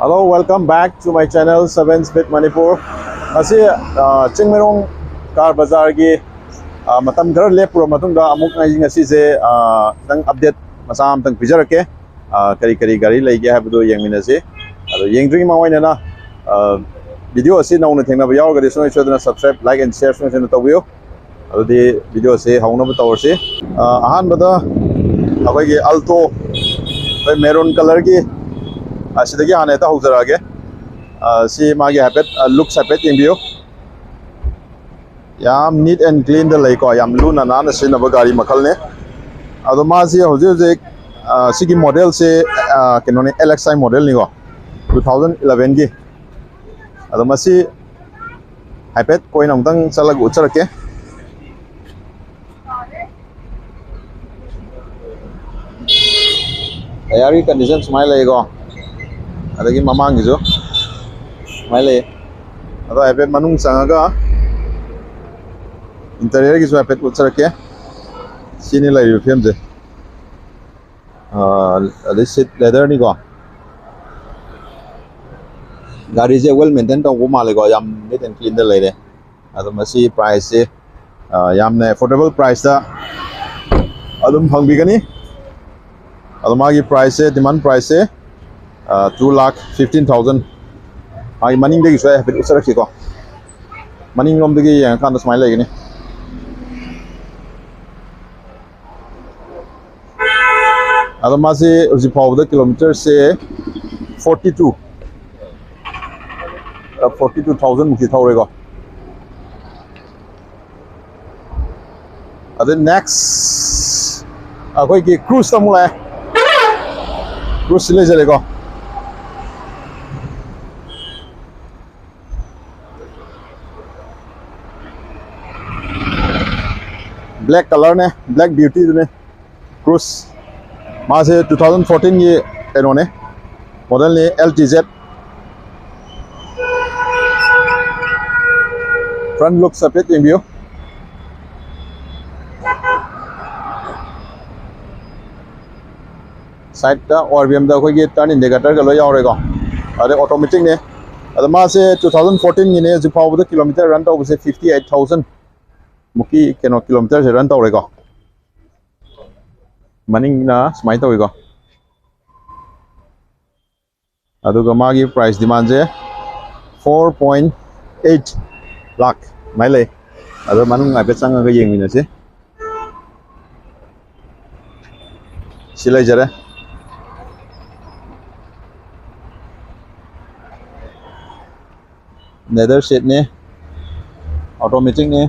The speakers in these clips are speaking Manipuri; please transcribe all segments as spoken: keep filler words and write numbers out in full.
Hello, welcome back to my channel, Seven Speed Manipur. ꯉꯁꯤ ꯑ, ꯆꯤꯡꯃꯩꯔꯣꯡ ꯀꯥꯔ ꯕꯖꯥꯔꯒꯤ ꯑ, ꯃꯇꯝ ꯈꯔ ꯂꯦꯞꯄꯨꯔ ꯃꯇꯨꯡꯗ ꯑꯃꯨꯛ ꯑꯩ ꯉꯁꯤꯁꯦ ꯑ, ꯈꯤꯇꯪ ꯑꯞꯗꯦꯠ ꯃꯆꯥ ꯑꯃꯇꯪ ꯄꯤꯖꯔꯛꯀꯦ꯫ ꯑ, ꯀꯔꯤ ꯀꯔꯤ ꯒꯥꯔꯤ ꯂꯩꯒꯦ ꯍꯥꯏꯕꯗꯨ ꯌꯦꯡꯃꯤꯟꯅꯁꯤ꯫ ꯑꯗꯣ ꯌꯦꯡꯗ꯭ꯔꯤꯉꯩ ꯃꯃꯥꯡ ꯑꯣꯏꯅ ꯑ, ꯚꯤꯗꯤꯑꯣ ꯑꯁꯤ ꯅꯧꯅ ꯊꯦꯡꯅꯕ ꯌꯥꯎꯔꯒꯗꯤ ꯁꯨꯡꯁꯣꯏ ꯁꯣꯏꯗꯅ subscribe, like and share ꯁꯨꯡꯁꯣꯏ ꯁꯣꯏꯗꯅ ꯇꯧꯕꯤꯌꯨ꯫ ꯑꯗꯨꯗꯤ ꯚꯤꯗꯤꯑꯣꯁꯦ ꯍꯧꯅꯕ ꯇꯧꯔꯁꯤ꯫ ꯑ, ꯑꯍꯥꯟꯕꯗ ꯑꯩꯈꯣꯏꯒꯤ Alto, ꯑꯩꯈꯣꯏ maroon colourꯒꯤ, ꯑꯁꯤꯗꯒꯤ ꯍꯥꯟꯅ ꯍꯦꯛꯇ ꯍꯧꯖꯔꯛꯑꯒꯦ꯫ ꯑ, ꯁꯤ ꯃꯥꯒꯤ ꯍꯥꯏꯐꯦꯠ, ꯑ, looks ꯍꯥꯏꯐꯦꯠ ꯌꯦꯡꯕꯤꯌꯨ꯫ ꯌꯥꯝ neat and cleanꯗ ꯂꯩꯀꯣ, ꯌꯥꯝ ꯂꯨꯅ ꯅꯥꯟꯅ ꯁꯤꯖꯤꯟꯅꯕ ꯒꯥꯔꯤ ꯃꯈꯜꯅꯦ꯫ ꯑꯗꯣ ꯃꯥꯁꯤ ꯍꯧꯖꯤꯛ ꯍꯧꯖꯤꯛ, ꯑ, ꯁꯤꯒꯤ modelꯁꯦ, ꯑ, ꯀꯩꯅꯣꯅꯤ, LXi modelꯅꯤꯀꯣ, two thousand elevenꯒꯤ꯫ ꯑꯗꯣ ꯃꯁꯤ ꯍꯥꯏꯐꯦꯠ ꯀꯣꯏꯟ ꯑꯃꯨꯛꯇꯪ ꯆꯠꯂꯒ ꯎꯠꯆꯔꯛꯀꯦ꯫ Tyreꯒꯤ condition ꯁꯨꯃꯥꯏꯅ ꯂꯩꯀꯣ, ꯑꯗꯒꯤ ꯃꯃꯥꯡꯒꯤꯁꯨ ꯁꯨꯃꯥꯏꯅ ꯂꯩ꯫ ꯑꯗꯣ ꯍꯥꯏꯐꯦꯠ ꯃꯅꯨꯡ ꯆꯪꯉꯒ interiorꯒꯤꯁꯨ ꯍꯥꯏꯐꯦꯠ ꯎꯠꯆꯔꯛꯀꯦ꯫ ꯁꯤꯅꯤ ꯂꯩꯔꯤꯕ ꯐꯤꯕꯝꯁꯦ꯫ ꯑꯥ, ꯑꯗꯩ seat leatherꯅꯤꯀꯣ꯫ ꯒꯥꯔꯤꯁꯦ well maintain ꯇꯧꯕ ꯃꯥꯜꯂꯦꯀꯣ, ꯌꯥꯝ neat and cleanꯗ ꯂꯩꯔꯦ꯫ ꯑꯗꯣ ꯃꯁꯤ priceꯁꯦ, ꯑꯥ, ꯌꯥꯝꯅ affordable priceꯇ ꯑꯗꯨꯝ ꯐꯪꯕꯤꯒꯅꯤ꯫ ꯑꯗꯣ ꯃꯥꯒꯤ priceꯁꯦ, demand priceꯁꯦ, ꯑꯥ, two lakh fifteen thousand꯫ ꯃꯥꯒꯤ ꯃꯅꯤꯡꯗꯒꯤꯁꯨ ꯑꯩ ꯍꯥꯏꯐꯦꯠ ꯎꯠꯆꯔꯛꯀꯦꯀꯣ꯫ ꯃꯅꯤꯡꯂꯣꯝꯗꯒꯤ ꯌꯦꯡꯉꯀꯥꯟꯗ ꯁꯨꯃꯥꯏꯅ ꯂꯩꯒꯅꯤ꯫ ꯑꯗꯣ ꯃꯥꯁꯦ ꯍꯧꯖꯤꯛ ꯐꯥꯎꯕꯗ kilometerꯁꯦ forty two, forty two thousand ꯃꯨꯛꯇꯤ ꯊꯧꯔꯦꯀꯣ꯫ ꯑꯗꯩ next ꯑꯩꯈꯣꯏꯒꯤ Cruzꯇ ꯑꯃꯨꯛ ꯂꯥꯛꯑꯦ꯫ Cruzꯁꯤ ꯂꯩꯖꯔꯦꯀꯣ꯫ Black colourꯅꯦ, black beautyꯗꯨꯅꯦ Cruz꯫ ꯃꯥꯁꯦ two thousand fourteenꯒꯤ ꯀꯩꯅꯣꯅꯦ, modelꯅꯦ, LTZ꯫ Front look ꯍꯥꯏꯐꯦꯠ ꯌꯦꯡꯕꯤꯌꯨ꯫ Sideꯇ ORVMꯗ ꯑꯩꯈꯣꯏꯒꯤ turn indicatorꯒ ꯂꯣꯏ ꯌꯥꯎꯔꯦꯀꯣ꯫ ꯑꯗꯩ ꯑꯣꯇꯣꯃꯦꯇꯤꯛꯅꯦ꯫ ꯑꯗꯣ ꯃꯥꯁꯦ ꯇꯨ ꯊꯥꯎꯖꯟ ꯐꯣꯔꯇꯤꯟꯒꯤꯅꯦ꯫ ꯍꯧꯖꯤꯛ ꯐꯥꯎꯕꯗ ꯀꯤꯂꯣꯃꯤꯇꯔ ꯔꯟ ꯇꯧꯕꯁꯦ ꯐꯤꯐꯇꯤ ꯑꯩꯠ ꯊꯥꯎꯖꯟ ꯃꯨꯛꯀꯤ ꯀꯩꯅꯣ ꯀꯤꯂꯣꯃꯤꯇꯔꯁꯦ ꯔꯟ ꯇꯧꯔꯦꯀꯣ꯫ ꯃꯅꯤꯡꯅ ꯁꯨꯃꯥꯏꯅ ꯇꯧꯋꯤꯀꯣ꯫ ꯑꯗꯨꯒ ꯃꯥꯒꯤ ꯄ꯭ꯔꯥꯏꯁ ꯗꯤꯃꯥꯟꯁꯦ ꯐꯣꯔ ꯄꯣꯏꯟ ꯑꯩꯠ ꯂꯥꯛ ꯑꯗꯨꯃꯥꯏꯅ ꯂꯩ꯫ ꯑꯗꯣ ꯃꯅꯨꯡ ꯍꯥꯏꯐꯦꯠ ꯆꯪꯉꯒ ꯌꯦꯡꯃꯤꯟꯅꯁꯤ꯫ ꯁꯤ ꯂꯩꯖꯔꯦ꯫ ꯂꯦꯗꯔ ꯁꯤꯠꯅꯤ, ꯑꯣꯇꯣꯃꯦꯇꯤꯛꯅꯤ꯫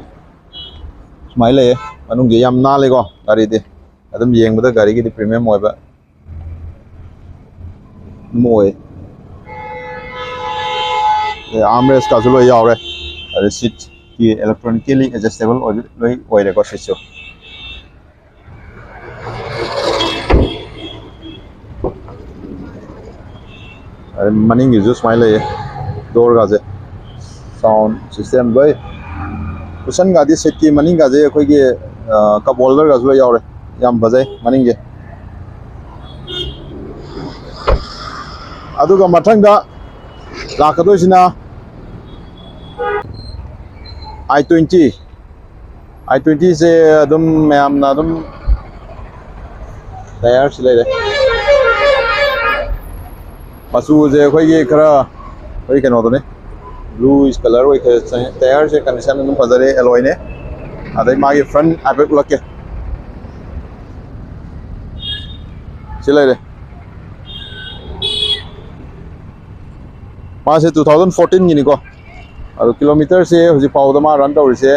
ꯁꯨꯃꯥꯏꯅ ꯂꯩꯌꯦ꯫ ꯃꯅꯨꯡꯁꯦ ꯌꯥꯝ ꯅꯥꯜꯂꯦꯀꯣ꯫ ꯒꯥꯔꯤꯗꯤ ꯑꯗꯨꯝ ꯌꯦꯡꯕꯗ ꯒꯥꯔꯤꯒꯤꯗꯤ ꯄ꯭ꯔꯤꯃꯤꯌꯝ ꯑꯣꯏꯕ ꯑꯗꯨꯝ ꯑꯣꯏ꯫ ꯑꯥꯔꯝ ꯔꯦꯁꯀꯁꯨ ꯂꯣꯏ ꯌꯥꯎꯔꯦ꯫ ꯑꯗꯩ ꯁꯤꯠꯀꯤ electronically adjustable ꯑꯣꯏꯕ ꯂꯣꯏ ꯑꯣꯏꯔꯦꯀꯣ ꯁꯤꯠꯁꯨ꯫ ꯑꯗꯩ ꯃꯅꯤꯡꯒꯤꯁꯨ ꯁꯨꯃꯥꯏꯅ ꯂꯩꯌꯦ꯫ ꯗꯣꯔꯒꯁꯦ ꯁꯥꯎꯟ ꯁꯤꯁꯇꯦꯝ ꯂꯣꯏ꯫ ꯀꯨꯁꯟꯒꯗꯤ ꯁꯤꯠꯀꯤ ꯃꯅꯤꯡꯒꯁꯦ ꯑꯩꯈꯣꯏꯒꯤ ꯀꯞ ꯍꯣꯜꯗꯔꯒꯁꯨ ꯂꯣꯏ ꯌꯥꯎꯔꯦ꯫ ꯌꯥꯝ ꯐꯖꯩ ꯃꯅꯤꯡꯁꯦ꯫ ꯑꯗꯨꯒ ꯃꯊꯪꯗ ꯂꯥꯛꯀꯗꯣꯏꯁꯤꯅ ꯑꯥꯏ ꯇ꯭ꯋꯦꯟꯇꯤ꯫ ꯑꯥꯏ ꯇ꯭ꯋꯦꯟꯇꯤꯁꯦ ꯑꯗꯨꯝ ꯃꯌꯥꯝꯅ ꯑꯗꯨꯝ ꯇꯌꯥꯔꯁꯤ ꯂꯩꯔꯦ꯫ ꯃꯆꯨꯁꯦ ꯑꯩꯈꯣꯏꯒꯤ ꯈꯔ ꯑꯩꯈꯣꯏ ꯀꯩꯅꯣꯗꯨꯅꯤ, ꯕ꯭ꯂꯨ ꯀꯂꯔ ꯑꯣꯏ ꯈꯔ ꯆꯪꯉꯦ꯫ ꯇꯌꯥꯔꯁꯦ ꯀꯟꯗꯤꯁꯟ ꯑꯗꯨꯝ ꯐꯖꯔꯦ, ꯑꯦꯂꯣꯏꯅꯦ꯫ ꯑꯗꯩ ꯃꯥꯒꯤ ꯐ꯭ꯔꯟ ꯍꯥꯏꯐꯦꯠ ꯎꯠꯂꯛꯀꯦ꯫ ꯁꯤ ꯂꯩꯔꯦ꯫ ꯃꯥꯁꯦ ꯇꯨ ꯊꯥꯎꯖꯟ ꯐꯣꯔꯇꯤꯟꯒꯤꯅꯤꯀꯣ꯫ ꯑꯗꯣ ꯀꯤꯂꯣꯃꯤꯇꯔꯁꯦ ꯍꯧꯖꯤꯛ ꯐꯥꯎꯕꯗ ꯃꯥ ꯔꯟ ꯇꯧꯔꯤꯁꯦ,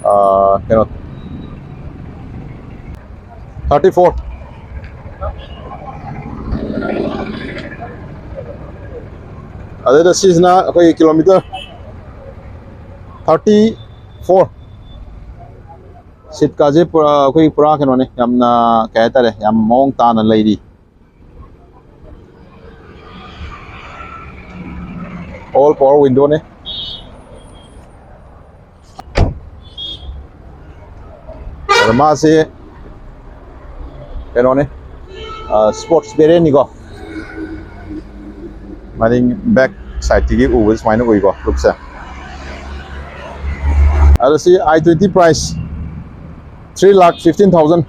ꯑꯥ, ꯀꯩꯅꯣ, ꯊꯥꯔꯇꯤ ꯐꯣꯔ꯫ ꯑꯗꯨꯗ ꯁꯤꯁꯤꯅ ꯑꯩꯈꯣꯏꯒꯤ ꯀꯤꯂꯣꯃꯤꯇꯔ ꯊꯥꯔꯇꯤ ꯐꯣꯔ꯫ ꯁꯤꯠꯀꯥꯁꯦ ꯄꯨꯔꯥ, ꯑꯩꯈꯣꯏ ꯄꯨꯔꯥ ꯀꯩꯅꯣꯅꯦ, ꯌꯥꯝꯅ ꯀꯩ ꯍꯥꯏꯇꯥꯔꯦ, ꯌꯥꯝ ꯃꯑꯣꯡ ꯇꯥꯅ ꯂꯩꯔꯤ꯫ ꯑꯣꯜ ꯄꯋꯥꯔ ꯋꯤꯟꯗꯣꯅꯦ꯫ ꯑꯗ ꯃꯥꯁꯦ ꯀꯩꯅꯣꯅꯦ, ꯁ꯭ꯄꯣꯔꯠꯁ ꯚꯦꯔꯤꯌꯟꯅꯤꯀꯣ꯫ ꯃꯅꯤꯡ back side ꯇꯒꯤ ꯎꯕꯁꯦ ꯁꯨꯃꯥꯏꯅ ꯎꯏꯀꯣ, look ꯁꯦ꯫ ꯑꯗꯣ ꯁꯤ I twenty price three lakh fifteen thousand꯫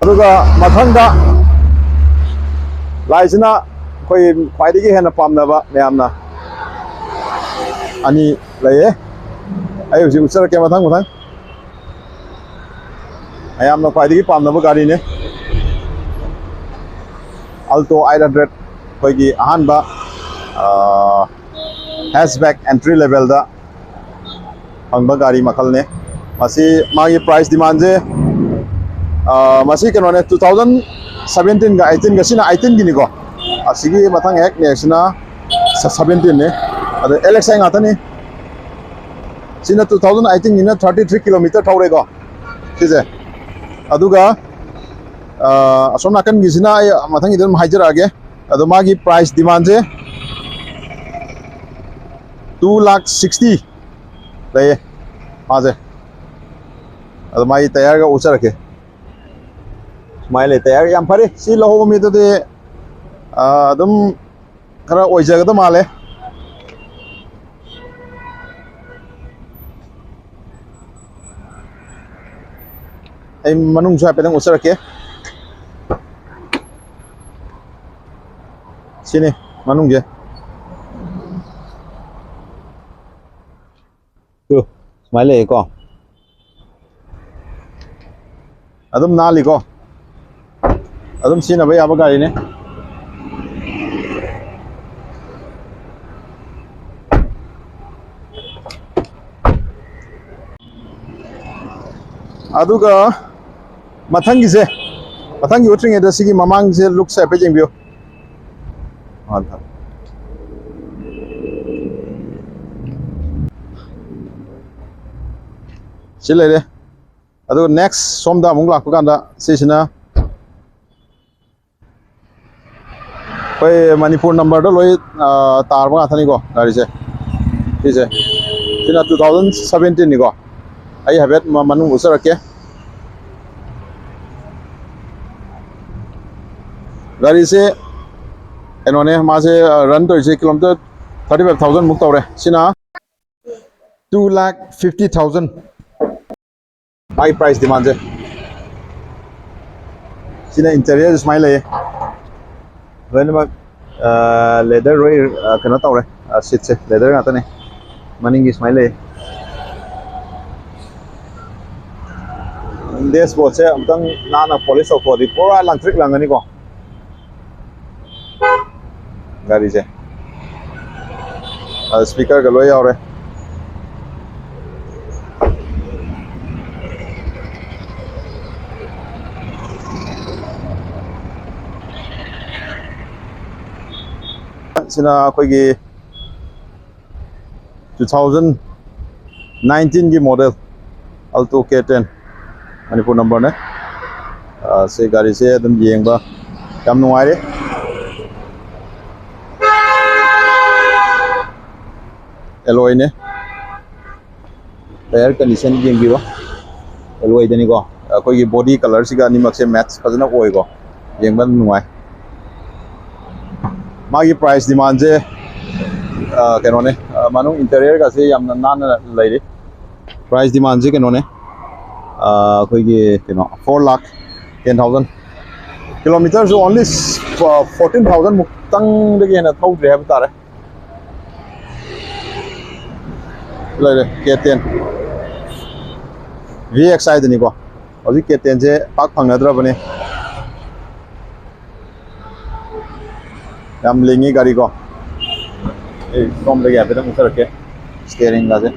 ꯑꯗꯨꯒ ꯃꯊꯪꯗ ꯂꯥꯛꯏꯁꯤꯅ ꯑꯩꯈꯣꯏ ꯈ꯭ꯋꯥꯏꯗꯒꯤ ꯍꯦꯟꯅ ꯄꯥꯝꯅꯕ ꯃꯌꯥꯝꯅ ꯑꯅꯤ ꯂꯩꯌꯦ꯫ ꯑꯩ ꯍꯧꯖꯤꯛ ꯎꯠꯆꯔꯛꯀꯦ ꯃꯊꯪ ꯃꯊꯪ꯫ ꯃꯌꯥꯝꯅ ꯈ꯭ꯋꯥꯏꯗꯒꯤ ꯄꯥꯝꯅꯕ ꯒꯥꯔꯤꯅꯦ꯫ Alto eight hundred, ꯑꯩꯈꯣꯏꯒꯤ ꯑꯍꯥꯟꯕ, ꯑ, hatchback entry level ꯗ ꯐꯪꯕ ꯒꯥꯔꯤ ꯃꯈꯜꯅꯦ꯫ ꯃꯁꯤ ꯃꯥꯒꯤ price demand ꯁꯦ, ꯑ, ꯃꯁꯤ ꯀꯩꯅꯣꯅꯦ, two thousand seventeen ꯒ eighteen ꯒ, ꯁꯤꯅ eighteen ꯒꯤꯅꯤꯀꯣ꯫ ꯑꯁꯤꯒꯤ ꯃꯊꯪ ꯍꯦꯛ next ꯁꯤꯅ seventeen ꯅꯦ꯫ ꯑꯗ L X I ꯉꯥꯛꯇꯅꯤ꯫ ꯁꯤꯅ two thousand eighteen ꯒꯤꯅ thirty three kilometer ꯊꯧꯔꯦꯀꯣ ꯁꯤꯁꯦ꯫ ꯑꯗꯨꯒ, ꯑ, ꯑꯁꯣꯝ ꯅꯥꯀꯟꯒꯤꯁꯤꯅ ꯑꯩ ꯃꯊꯪꯒꯤꯗ ꯑꯗꯨꯝ ꯍꯥꯏꯖꯔꯛꯑꯒꯦ꯫ ꯑꯗꯣ ꯃꯥꯒꯤ price demand ꯁꯦ two lakh sixty ꯂꯩꯌꯦ ꯃꯥꯁꯦ꯫ ꯑꯗꯣ ꯃꯥꯒꯤ tyre ꯒ ꯎꯠꯆꯔꯛꯀꯦ꯫ ꯁꯨꯃꯥꯏꯅ ꯂꯩ, tyre ꯌꯥꯝ ꯐꯔꯦ꯫ ꯁꯤ ꯂꯧꯍꯧꯕ ꯃꯤꯗꯨꯗꯤ, ꯑ, ꯑꯗꯨꯝ ꯈꯔ ꯑꯣꯏꯖꯒꯗꯕ ꯃꯥꯜꯂꯦ꯫ ꯑꯩ ꯃꯅꯨꯡꯁꯨ ꯍꯥꯏꯐꯦꯠꯇꯪ ꯎꯠꯆꯔꯛꯀꯦ꯫ ꯁꯤꯅꯤ ꯃꯅꯨꯡꯁꯦ꯫ ꯇꯨ, ꯁꯨꯃꯥꯏꯅ ꯂꯩꯌꯦꯀꯣ꯫ ꯑꯗꯨꯝ ꯅꯥꯜꯂꯤꯀꯣ꯫ ꯑꯗꯨꯝ ꯁꯤꯖꯤꯟꯅꯕ ꯌꯥꯕ ꯒꯥꯔꯤꯅꯦ꯫ ꯑꯗꯨꯒ ꯃꯊꯪꯒꯤꯁꯦ, ꯃꯊꯪꯒꯤ ꯎꯠꯇ꯭ꯔꯤꯉꯩꯗ ꯁꯤꯒꯤ ꯃꯃꯥꯡꯁꯦ look ꯁꯦ ꯍꯥꯏꯐꯦꯠ ꯌꯦꯡꯕꯤꯌꯨ꯫ ꯁꯤ ꯂꯩꯔꯦ꯫ ꯑꯗꯨꯒ next ꯁꯣꯝꯗ ꯑꯃꯨꯛ ꯂꯥꯛꯄ ꯀꯥꯟꯗ ꯁꯤꯁꯤꯅ ꯑꯩꯈꯣꯏ ꯃꯅꯤꯄꯨꯔ number ꯗ ꯂꯣꯏ, ꯑ, ꯇꯥꯔꯕ ꯉꯥꯛꯇꯅꯤꯀꯣ ꯒꯥꯔꯤꯁꯦ꯫ ꯁꯤꯁꯦ, ꯁꯤꯅ two thousand seventeen ꯅꯤꯀꯣ꯫ ꯑꯩ ꯍꯥꯏꯐꯦꯠ ꯃ-, ꯃꯅꯨꯡ ꯎꯠꯆꯔꯛꯀꯦ꯫ ꯒꯥꯔꯤꯁꯦ ꯀꯩꯅꯣꯅꯦ, ꯃꯥꯁꯦ ꯔꯟ ꯇꯧꯔꯤꯁꯦ ꯀꯤꯂꯣꯃꯤꯇꯔ ꯊꯥꯔꯇꯤ ꯐꯥꯏꯚ ꯊꯥꯎꯖꯟꯃꯨꯛ ꯇꯧꯔꯦ꯫ ꯁꯤꯅ two lakh fifty thousand꯫ ꯃꯥꯒꯤ ꯄ꯭ꯔꯥꯏꯁ ꯗꯤꯃꯥꯟꯁꯦ꯫ ꯁꯤꯅ ꯏꯟꯇꯔꯤꯌꯔ ꯁꯨꯃꯥꯏꯅ ꯂꯩꯌꯦ꯫ ꯂꯣꯏꯅꯃꯛ ꯂꯦꯗꯔ ꯂꯣꯏ, ꯑ, ꯀꯩꯅꯣ ꯇꯧꯔꯦ꯫ ꯁꯤꯠꯁꯦ ꯂꯦꯗꯔ ꯉꯥꯛꯇꯅꯦ꯫ ꯃꯅꯤꯡꯒꯤ ꯁꯨꯃꯥꯏꯅ ꯂꯩ꯫ ꯗꯦꯁꯕꯣꯔꯗꯁꯦ ꯑꯃꯨꯛꯇꯪ ꯅꯥꯟꯅ ꯄꯣꯂꯤꯁ ꯇꯧꯊꯣꯛꯑꯗꯤ ꯄꯨꯔꯥ ꯂꯪꯇ꯭ꯔꯤꯛ ꯂꯪꯉꯅꯤꯀꯣ꯫ ꯒꯥꯔꯤꯁꯦ꯫ ꯑ, ꯁ꯭ꯄꯤꯀꯔꯒ ꯂꯣꯏ ꯌꯥꯎꯔꯦ꯫ ꯁꯤꯅ ꯑꯩꯈꯣꯏꯒꯤ two thousand nineteenꯒꯤ model Alto K ten, Manipur numberꯅꯦ꯫ ꯑ, ꯁꯤ ꯒꯥꯔꯤꯁꯦ ꯑꯗꯨꯝ ꯌꯦꯡꯕ ꯌꯥꯝ ꯅꯨꯡꯉꯥꯏꯔꯦ꯫ Alloyꯅꯦ꯫ Tyre condition ꯌꯦꯡꯕꯤꯔꯣ꯫ Alloyꯗꯅꯤꯀꯣ꯫ ꯑꯩꯈꯣꯏꯒꯤ body colourꯁꯤꯒ ꯑꯅꯤꯃꯛꯁꯦ match ꯐꯖꯅ ꯑꯣꯏꯀꯣ꯫ ꯌꯦꯡꯕ ꯑꯗꯨꯝ ꯅꯨꯡꯉꯥꯏ꯫ ꯃꯥꯒꯤ ꯄ꯭ꯔꯥꯏꯁ ꯗꯤꯃꯥꯟꯁꯦ, ꯑ, ꯀꯩꯅꯣꯅꯦ, ꯑ, ꯃꯅꯨꯡ interiorꯒꯁꯦ ꯌꯥꯝꯅ ꯅꯥꯟꯅ ꯂꯩꯔꯤ꯫ ꯄ꯭ꯔꯥꯏꯁ ꯗꯤꯃꯥꯟꯁꯦ ꯀꯩꯅꯣꯅꯦ, ꯑ, ꯑꯩꯈꯣꯏꯒꯤ ꯀꯩꯅꯣ, four lakh ten thousand꯫ ꯀꯤꯂꯣꯃꯤꯇꯔꯁꯨ only fourteen thousand ꯃꯨꯛꯇꯪꯗꯒꯤ ꯍꯦꯟꯅ ꯊꯧꯗ꯭ꯔꯤ ꯍꯥꯏꯕ ꯇꯥꯔꯦ꯫ ꯂꯩꯔꯦ, K ten꯫ V X I ꯗꯅꯤꯀꯣ꯫ ꯍꯧꯖꯤꯛ K tenꯁꯦ ꯄꯥꯛ ꯐꯪꯅꯗ꯭ꯔꯕꯅꯤ꯫ ꯌꯥꯝ ꯂꯤꯡꯉꯤ ꯒꯥꯔꯤꯀꯣ꯫ ꯑꯩ ꯁꯣꯝꯗꯒꯤ ꯍꯥꯏꯐꯦꯠꯇꯪ ꯎꯠꯆꯔꯛꯀꯦ꯫ Steeringꯒꯁꯦ꯫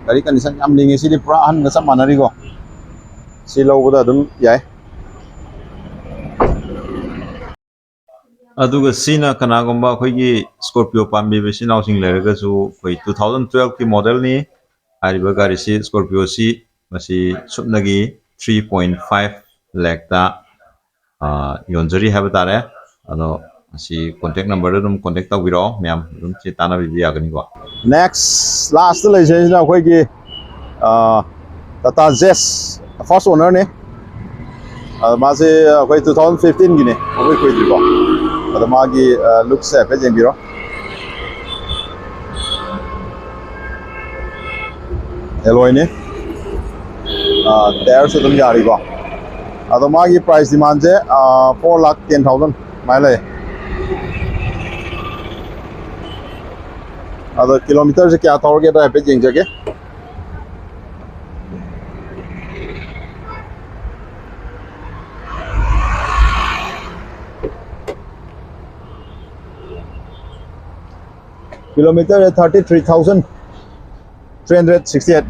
ꯒꯥꯔꯤ condition ꯌꯥꯝ ꯂꯤꯡꯉꯤ꯫ ꯁꯤꯗꯤ ꯄꯨꯔꯥ ꯑꯍꯟꯒ ꯆꯞ ꯃꯥꯟꯅꯔꯤꯀꯣ꯫ ꯁꯤ ꯂꯧꯕꯗ ꯑꯗꯨꯝ ꯌꯥꯏ꯫ ꯑꯗꯨꯒ ꯁꯤꯅ ꯀꯅꯥꯒꯨꯝꯕ ꯑꯩꯈꯣꯏꯒꯤ Scorpio ꯄꯥꯝꯕꯤꯕ ꯏꯆꯤꯟ ꯏꯅꯥꯎꯁꯤꯡ ꯂꯩꯔꯒꯁꯨ, ꯑꯩꯈꯣꯏ two thousand twelveꯀꯤ modelꯅꯤ꯫ ꯍꯥꯏꯔꯤꯕ ꯒꯥꯔꯤꯁꯤ, Scorpioꯁꯤ, ꯃꯁꯤ ꯁꯨꯞꯅꯒꯤ three point five lakhꯇ, ꯑ, ꯌꯣꯟꯖꯔꯤ ꯍꯥꯏꯕ ꯇꯥꯔꯦ꯫ ꯑꯗꯣ ꯃꯁꯤ contact numberꯗ ꯑꯗꯨꯝ contact ꯇꯧꯕꯤꯔꯛꯑꯣ, ꯃꯌꯥꯝ ꯑꯗꯨꯝ ꯁꯤ ꯇꯥꯟꯅꯕꯤꯕ ꯌꯥꯒꯅꯤꯀꯣ꯫ Next, lastꯇ ꯂꯩꯖꯩꯁꯤꯅ ꯑꯩꯈꯣꯏꯒꯤ, ꯑ, Tata Zest first ownerꯅꯤ꯫ ꯑꯗꯣ ꯃꯥꯁꯦ ꯑꯩꯈꯣꯏ two thousand fifteen ꯒꯤꯅꯦ, ꯑꯩꯈꯣꯏ ꯀꯨꯏꯗ꯭ꯔꯤꯀꯣ꯫ ꯑꯗꯣ ꯃꯥꯒꯤ ꯂꯨꯛꯁꯦ ꯍꯥꯏꯐꯦꯠ ꯌꯦꯡꯕꯤꯔꯣ꯫ ꯑꯦꯂꯣꯏꯅꯤ꯫ ꯇꯥꯌꯔꯁꯨ ꯑꯗꯨꯝ ꯌꯥꯔꯤꯀꯣ꯫ ꯑꯗꯣ ꯃꯥꯒꯤ price ꯗꯤꯃꯥꯟꯁꯦ four lakh ten thousand ꯑꯗꯨꯃꯥꯏꯅ ꯂꯩ꯫ ꯑꯗꯣ ꯀꯤꯂꯣꯃꯤꯇꯔꯁꯦ ꯀꯌꯥ ꯊꯧꯔꯒꯦꯗꯣ ꯍꯥꯏꯐꯦꯠ ꯌꯦꯡꯖꯒꯦ꯫ Kilometer thirty three thousand three hundred sixty eight꯫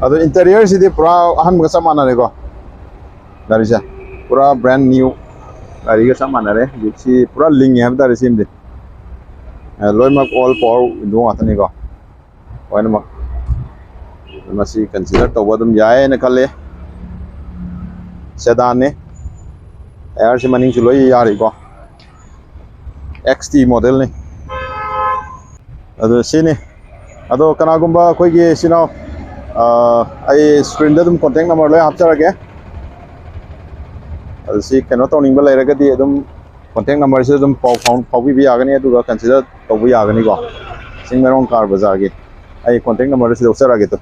ꯑꯗꯣ ꯏꯟꯇꯔꯤꯌꯔꯁꯤꯗꯤ ꯄꯨꯔꯥ ꯑꯍꯟꯕꯒ ꯆꯞ ꯃꯥꯟꯅꯔꯦꯀꯣ꯫ ꯒꯥꯔꯤꯁꯦ ꯄꯨꯔꯥ brand new ꯒꯥꯔꯤꯒ ꯆꯞ ꯃꯥꯟꯅꯔꯦ꯫ ꯍꯧꯖꯤꯛꯁꯤ ꯄꯨꯔꯥ ꯂꯤꯡꯉꯦ ꯍꯥꯏꯕ ꯇꯥꯔꯦ ꯁꯤꯃꯗꯤ꯫ ꯑ, ꯂꯣꯏꯅꯃꯛ all power window ꯉꯥꯛꯇꯅꯤꯀꯣ꯫ ꯂꯣꯏꯅꯃꯛ ꯃꯁꯤ consider ꯇꯧꯕ ꯑꯗꯨꯝ ꯌꯥꯏ ꯍꯥꯏꯅ ꯈꯜꯂꯤ꯫ Sedan ꯅꯤ꯫ Tyre ꯁꯤ ꯃꯅꯤꯡꯁꯨ ꯂꯣꯏ ꯌꯥꯔꯤꯀꯣ꯫ X T model ꯅꯤ꯫ ꯑꯗꯨ ꯁꯤꯅꯤ꯫ ꯑꯗꯣ ꯀꯅꯥꯒꯨꯝꯕ ꯑꯩꯈꯣꯏꯒꯤ ꯏꯆꯤꯟ ꯏꯅꯥꯎ, ꯑ, ꯑꯩ screen ꯗ ꯑꯗꯨꯝ contact number ꯂꯣꯏ ꯍꯥꯞꯆꯔꯒꯦ꯫ ꯑꯗꯨ ꯁꯤ ꯀꯩꯅꯣ ꯇꯧꯅꯤꯡꯕ ꯂꯩꯔꯒꯗꯤ ꯑꯗꯨꯝ contact number ꯁꯤꯗ ꯑꯗꯨꯝ ꯄꯥꯎ ꯐꯥꯎ-, ꯐꯥꯎꯕꯤꯕ ꯌꯥꯒꯅꯤ, ꯑꯗꯨꯒ consider ꯇꯧꯕ ꯌꯥꯒꯅꯤꯀꯣ꯫ ꯆꯤꯡꯃꯩꯔꯣꯡ car ꯕꯖꯥꯔꯒꯤ ꯑꯩ contact number ꯁꯤꯗ ꯍꯥꯞꯆꯔꯛꯑꯒꯦ꯫ ꯇꯨ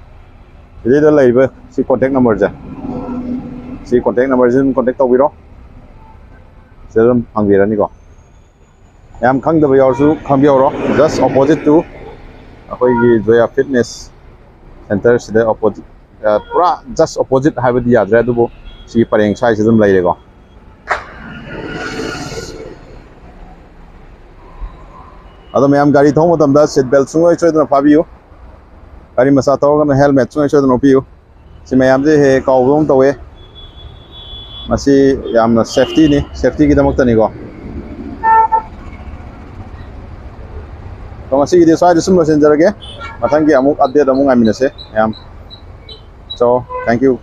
ꯁꯤꯗꯩꯗ ꯂꯩꯔꯤꯕ ꯁꯤ contact number ꯁꯦ, ꯁꯤ contact number ꯁꯤꯗ ꯑꯗꯨꯝ contact ꯇꯧꯕꯤꯔꯣ꯫ ꯁꯤꯗ ꯑꯗꯨꯝ ꯐꯪꯕꯤꯔꯅꯤꯀꯣ꯫ ꯌꯥꯝ ꯈꯪꯗꯕ ꯌꯥꯎꯔꯁꯨ ꯈꯪꯕꯤꯍꯧꯔꯣ꯫ Just opposite to ꯑꯩꯈꯣꯏꯒꯤ Zoya Fitness Center ꯁꯤꯗ opposite, ꯑ, ꯄꯨꯔꯥ just opposite ꯍꯥꯏꯕꯗꯤ ꯌꯥꯗ꯭ꯔꯦ, ꯑꯗꯨꯕꯨ ꯁꯤꯒꯤ ꯄꯔꯦꯡ ꯁ꯭ꯋꯥꯏꯁꯤꯗ ꯑꯗꯨꯝ ꯂꯩꯔꯦꯀꯣ꯫ ꯑꯗꯣ ꯃꯌꯥꯝ ꯒꯥꯔꯤ ꯊꯧꯕ ꯃꯇꯝꯗ seat belt ꯁꯨꯡꯁꯣꯏ ꯁꯣꯏꯗꯅ ꯐꯥꯕꯤꯌꯨ꯫ ꯒꯥꯔꯤ ꯃꯆꯥ ꯊꯧꯔꯒꯅ helmet ꯁꯨꯡꯁꯣꯏ ꯁꯣꯏꯗꯅ ꯎꯞꯄꯤꯌꯨ꯫ ꯁꯤ ꯃꯌꯥꯝꯁꯦ ꯍꯦꯛ ꯍꯦꯛ ꯀꯥꯎꯕꯗꯧꯅ ꯇꯧꯋꯦ꯫ ꯃꯁꯤ ꯌꯥꯝꯅ safety ꯅꯤ, safety ꯒꯤꯗꯃꯛꯇꯅꯤꯀꯣ꯫ ꯑꯗꯣ ꯉꯁꯤꯒꯤꯗꯤ ꯁ꯭ꯋꯥꯏꯗ ꯁꯨꯝ ꯂꯣꯏꯁꯤꯟꯖꯔꯒꯦ꯫ ꯃꯊꯪꯒꯤ ꯑꯃꯨꯛ update ꯑꯃꯨꯛ ꯉꯥꯏꯃꯤꯟꯅꯁꯦ ꯃꯌꯥꯝ꯫ So, thank you꯫